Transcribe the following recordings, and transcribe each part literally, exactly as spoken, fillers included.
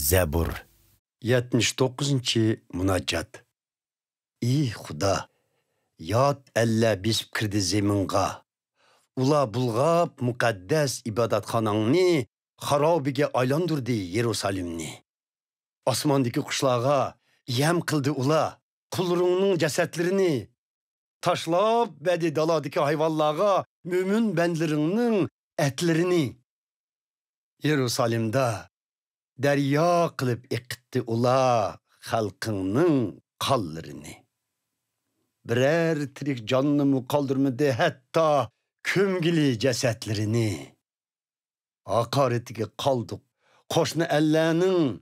زەبۇر. يەتمىش توققۇزىنچى مۇناجات. ئى خۇدا، يات ئەللەر بېسىپ كىردى زېمىنغا. ئۇلار بۇلغاپ مۇقەددەس ئىبادەتخاناڭنى، خارابىگە ئايلاندۇردى يېرۇسالېمنى. ئاسماندىكى قۇشلارغا يەم قىلدى ئۇلار قۇللىرىڭنىڭ جەسەتلىرىنى. تاشلاپ بەردى دالادىكى ھايۋانلارغا مۆمىن بەندىلىرىڭنىڭ ئەتلىرىنى. يېرۇسالېمدا دەريا قىلىپ ئېقىتتى ئۇلار خەلقىڭنىڭ قانلىرىنى. بىرەر تىرىك جاننىمۇ قالدۇرمىدى ھەتتا كۆمگىلى جەسەتلىرىنى. ھاقارىتىگە قالدۇق قوشنا ئەللەرنىڭ،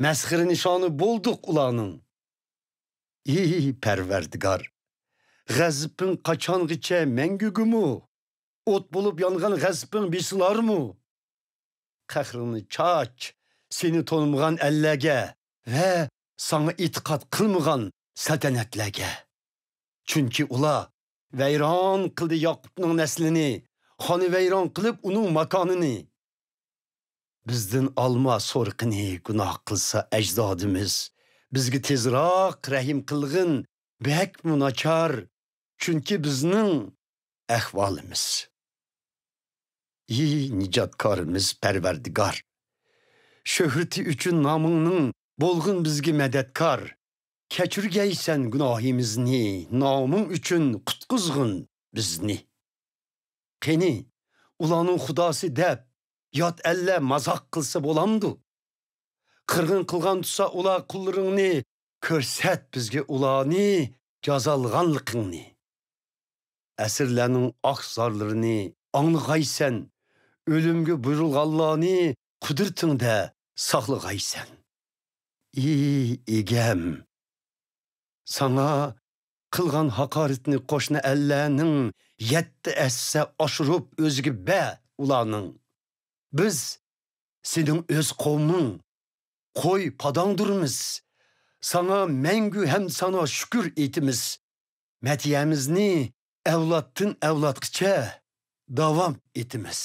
مەسخىرە نىشانى بولدۇق ئۇلارنىڭ. ئى پەرۋەردىگار، غەزىپىڭ قاچانغىچە مەڭگۈگىمۇ؟ ئوت بولۇپ يانغان غەزىپىڭ بېسىلارمۇ؟ قەھرىڭنى چاچ سېنى تونۇمىغان ئەللەرگە ۋە ساڭا ئېتىقاد قىلمىغان سەلتەنەتلەرگە. چۈنكى ئۇلار ۋەيران قىلدى ياقۇپنىڭ نەسلىنى، خانى ۋەيران قىلىپ ئۇنىڭ ماكانىنى. بىزدىن ئالما سورىقىنى گۇناھ قىلسا ئەجدادىمىز، بىزگە تېزراق رەھىم قىلغىن، بەكمۇ ناچار، چۈنكى بىزنىڭ ئەھۋالىمىز. ئى نىجاتكارىمىز پەرۋەردىگار، شۆھرىتى ئۈچۈن نامىڭنىڭ بولغىن بىزگە مەدەتكار. كەچۈرگەيسەن گۇناھىمىزنى، نامىڭ ئۈچۈن قۇتقۇزغىن بىزنى. قېنى، ئۇلارنىڭ خۇداسى دەپ يات ئەللەر مازاق قىلسا بولامدۇ؟ قىرغىن قىلغان تۇرسا ئۇلار قۇللىرىڭنى، كۆرسەت بىزگە ئۇلارنى جازالىغانلىقىڭنى. ئەسىرلەرنىڭ ئاھ-زارلىرىنى ئاڭلىغايسەن، ئۆلۈمگە بۇيرۇلغانلارنى قۇدرىتىڭدە ساقلىغايسەن. ئى ئىگەم، ساڭا قىلغان ھاقارىتىنى قوشنا ئەللەرنىڭ يەتتە ھەسسە ئاشۇرۇپ ئۆزىگە بەر ئۇلارنىڭ. بىز سېنىڭ ئۆز قوۋمۇڭ، قوي پاداڭدۇرمىز. ساڭا مەڭگۈ ھەمدۇسانا شۈكۈر ئېيتىمىز. مەدھىيەمىزنى ئەۋلادتىن ئەۋلادقىچە داۋام ئېتىمىز.